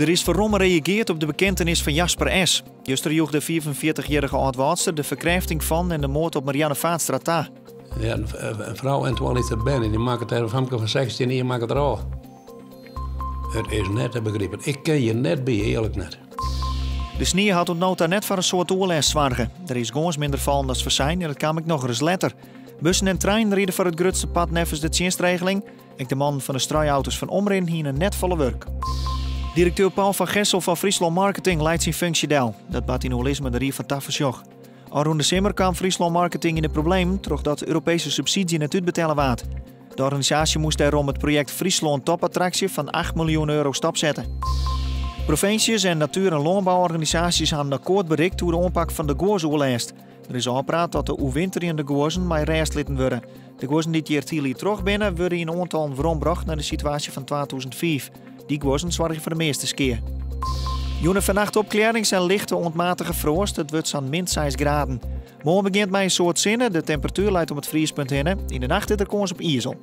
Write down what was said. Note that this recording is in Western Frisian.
Der is ferromme reageard op de bekentenis fan Jasper S. Juster joech de 45-jierrige âld-Wâldster de ferkrêfting fan en de moard op Marianne Vaatstra ta. Ja, in frou en twa lytse bern en dy makket der in famke fan 16 jier makket der ôf. It is net te begripen. Ik kin hjir net by, earlik net. De snie hat oant no ta net foar in soad oerlêst soarge. Der is gâns minder fallen as foarsein en dat kaam ek nochris letter. Bussen en treinen ride foar it grutste part neffens de tsjinstregeling. Ek de mannen fan de struiauto's fan Omrin hiene net folle wurk. Direkteur Paul van Gessel fan Fryslân Marketing leit syn funksje del. Dat bart yn oerlis mei de Rie fan Tafersjoch. Ofrûne simmer kaam Fryslân Marketing yn de problemen trochdat Europeeske subsydzje net útbetelle waard. De organisaasje moast dêrom it projekt Fryslân Topattraksje fan 8 miljoen euro stopsette. Provinsjes en natuer- en lânbouorganisaasjes ha in akkoart berikt oer de oanpak fan de guozoerlêst. Der is ôfpraat dat de oerwinterjende guozzen mei rêst litten wurde. De guozzen dy't hjir hiel jier troch binne, wurde yn oantallen werombrocht nei de situaasje fan 2005. Dy guozzen soargje foar de measte skea. Jûn en fannacht opklearrings en lichte oant matige froast. It wurdt sa'n min 6 graden. Moarn begjint mei in soad sinne. De temperatuer leit om it friespunt hinne. Yn de nacht is der kâns op izel.